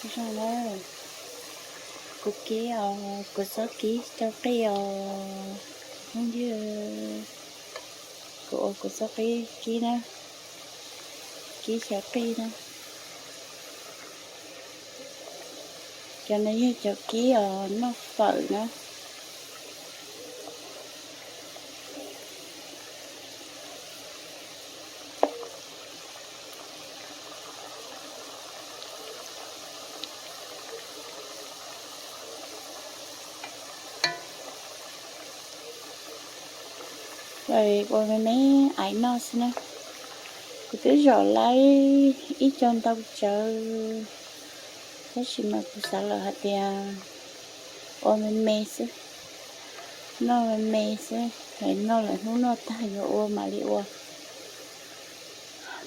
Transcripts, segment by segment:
Zoo na, kuv kib os, kuv txob kib rau qij os. Phooj ywg, kuv ua kuv txob qib kib na, kib xyaw qij na. Cov no yog cov kib os noj fawm na. Ua me me aiv noj xwb na. Kuv twb zom laib ib co ntau tsawv, tab sis mas kuv xav lawm hais tias ua me me xwb, noj me me xwb, noj lawm hnub noj tag yuav ua mam li ua.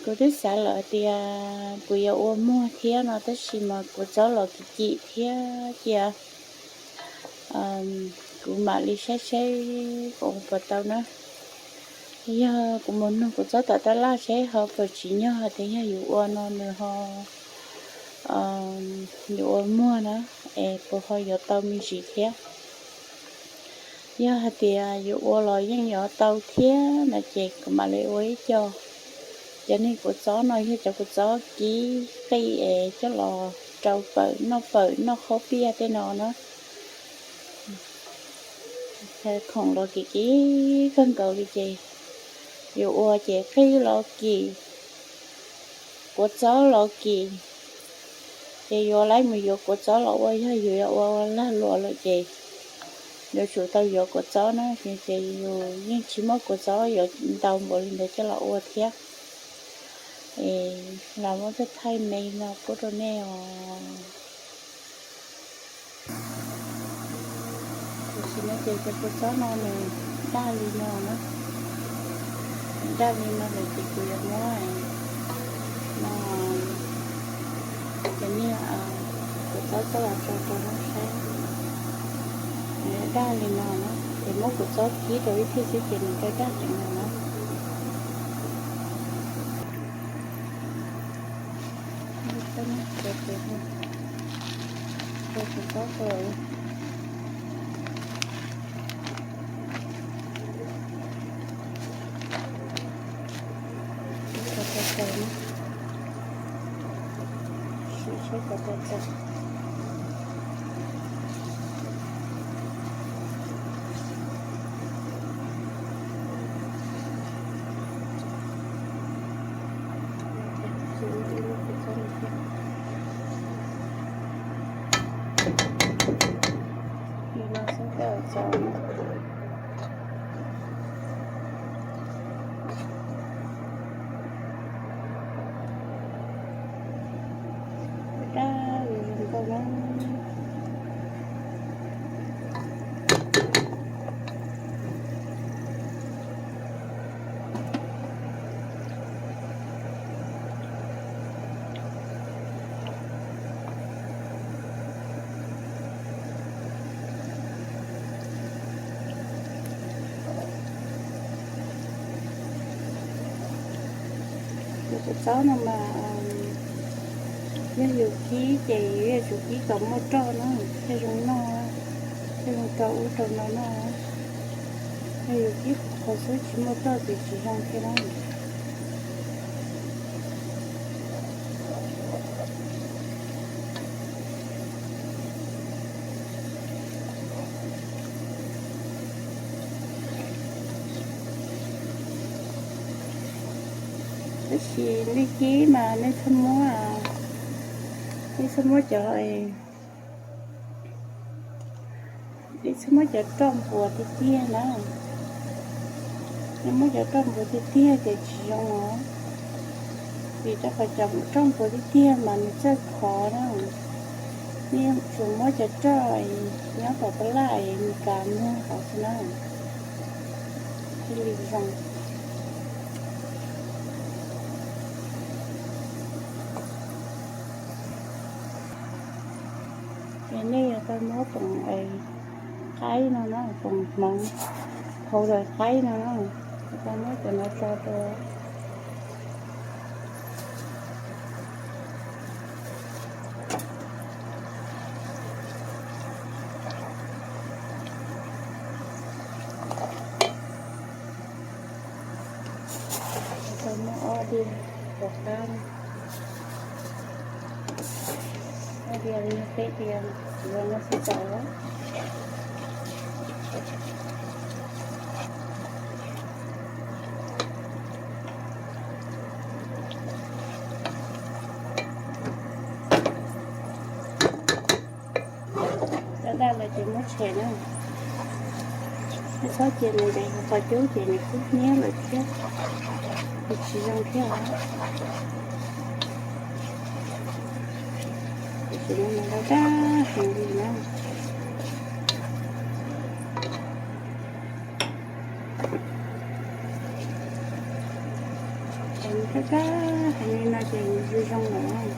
Kuv twb xav lawm hais tias kuv yuav ua muag thiab no, tab sis mas kuv txob los kim kim thiab cia kuv mam li saib saib kuv ua puas tau na. Yog kuv mus nug kuv txob tom tab laj seb ho puas tsim nyog hais tias yog yus ua no nws ho, yus ua muag na, es puas ho yuav tau me ntsis thiab. Yog hais tias yus ua los yeej yuav tau thiab no ces kuv mam li ua ib co. Cov niag kua txob no yog cov kua txob kib qij es coj los rau fawm, noj fawm noj qhaub piaj tej no na. Khoom los kim kim kawg nkaus li ces yus ua ces qij los kim, kua txob los kim, ces yuav laib mus yuav kua txob los ua. Yog yus yuav ua ua lag luam lawm ces yuav tsum tau yuav kua txob na, ces yus yeej tsis muaj kua txob yuav ntau npaum li ntawd coj los ua thiab. Es los muab thaij thaij me no pub rau nej os. Tam sim no ces cov kua txob no nws daj li no na, daj li no lawm ces kuv yuav muab no, cov niag kua txob coj los tso rau nej saib. Nws daj li no na, ces muab kua txob kib rau ib pliag xwb ces nws daj daj li no na. Daj li zoo nkauj na. Tus kua txob no mas yog yus kib ces yus yuav tsum kib kom muaj roj na thiaj zoo noj, thiaj zoo rau ub rau no noj. Yog yus kib qhov xwb tsis muaj roj ces tsis zoo thiab na. Tab sis nej kib mas nej txhob muab, nej txhob muab cov, nej txhob muab cov roj npuas tiag tiag na. Nej muab cov roj npuas tiag tiag ces tsis zoo os. Vim rau qhov cov roj npuas tiag tiag mas nws txawj khov na. Nej yuav tsum muab cov roj nyob tom tab laj es mus kav muag hauv xwb na, thiaj li zoo. Ces nej yuav tau muab poom qaib no na, poom hmoov, powder qaib no na, yuav tau muab cov no tso rau. Tiag, pom qab. Ua diav li no peb diav, zoo no xwb tau. Daj daj lawm ces muab tshem na. Txhob cia nws ntev qhov cub ces nws kub hnyiab lawm thiab, nws tsis zoo thiab os. Ces nws daj daj heev li na. Ces nws daj daj heev li no ces nws zoo zoo lawm.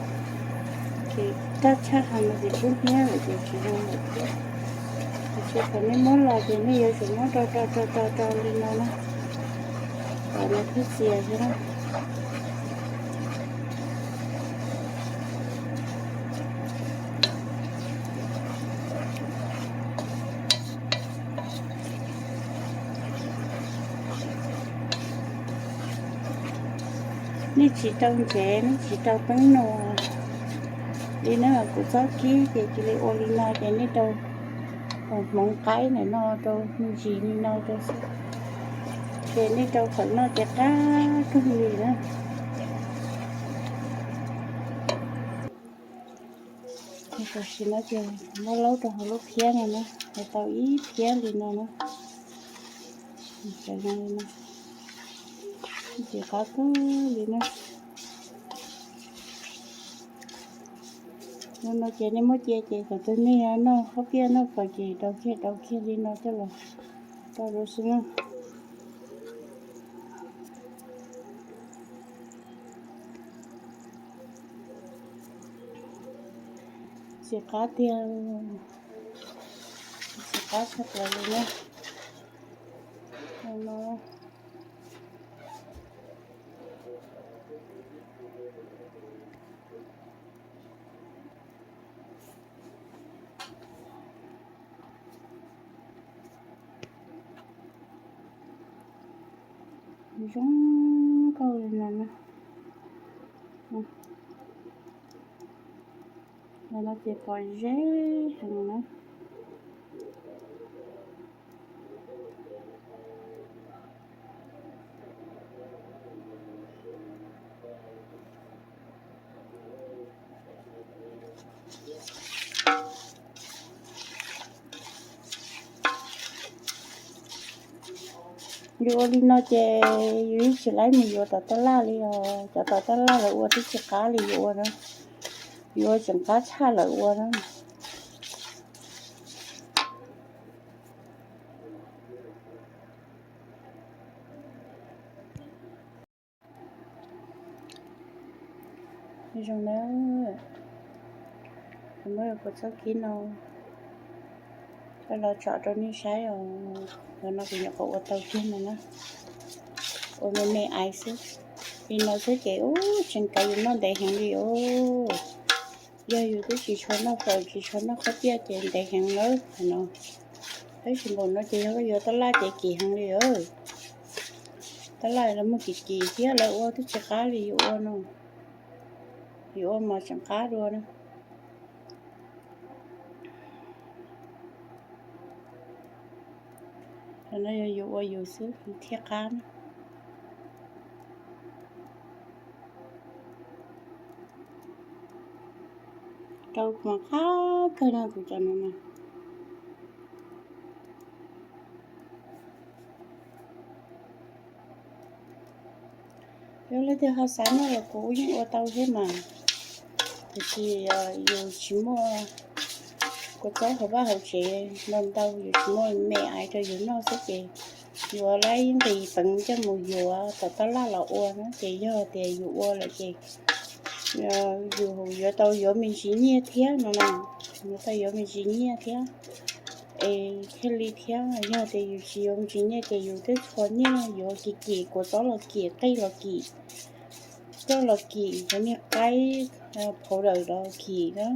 Ces daj tshaj heev no ces kub hnyiab lawm ces tsis zoo lawm thiab. Tiam sis thaum nej muab los ces nej yuav tsum muab rau rau rau rau rau li no na, kom nws thiaj txias xwb na. Nej tsis tau ntsev, nej tsis tau teeb nua li na, kuv txob kib ces cia li ua li no ces nej rau hmoov qaib ntawm no rau me ntsis li no rau xwb. Ces nej rau qhov no ces qab kawg li na. Tam sim no ces muab laub rau hauv lub phiab no na, hais tau ib phiab li no na. Ces qab kawg li na. No no ces nej muab cia ces thaum twg nej noj hauv phiab noj pom ces rau kiag rau kiag li no coj los rau rau xwb na. Txiv qab tiag, txiv qab tshaj plaws li na. Zoo nkauj li no na. No ces pom ze heev na. Yus ua li no ces yus yeej tsis laib mus yuav tom tab laj li os. Cov tom tab laj lawv ua twb tsis qab li yus ua na. Yus ua tseem qab tshaj lawv ua na. Zoo na, kuv muab kuv txoj kib no coj los tsom rau nej saib os. Ntawm no kuv nyuam qhuav ua tau kiag no na, ua me me aiv xwb. Li no xwb ces ub tseem kav yus noj ntev heev li os. Yog yus twb tsis tshua noj fawm tsis tshua noj qhob tiaj ces ntev heev lawm no. Tab sis npaum no ces yog koj yuav tab laj ces kim heev li os. Tab laj lawv muag kim kim thiab lawv ua twb tsis qab li yus ua no. Yus ua mas tseem qab dua na. Qhov no yog yus ua yus xwb thiaj qab na. Rau mas qab kawg no kuv cov no na. Yog leej twg ho xav noj los kuv yeej ua tau thiab mas. Tiam sis yus tsis muaj kua txob hauv vaj hauv tsev ntau ntau, yus tsis muaj me aiv rau yus noj xwb ces yuav laib nqis peev coj mus yuav tom tab laj los ua na. Ces yog tias yus ua lawm ces yus yuav tau yuav me ntsis nyiaj thiab no na, yuav tau yuav me ntsis nyiaj thiab es thiaj li thiab. Yog tias yus tsis yuav me ntsis nyiaj ces yus twb txhua nyiaj yuav kim kim, kua txob los kim, qej los kim, roj los kim, cov niag qaib powder los kim na.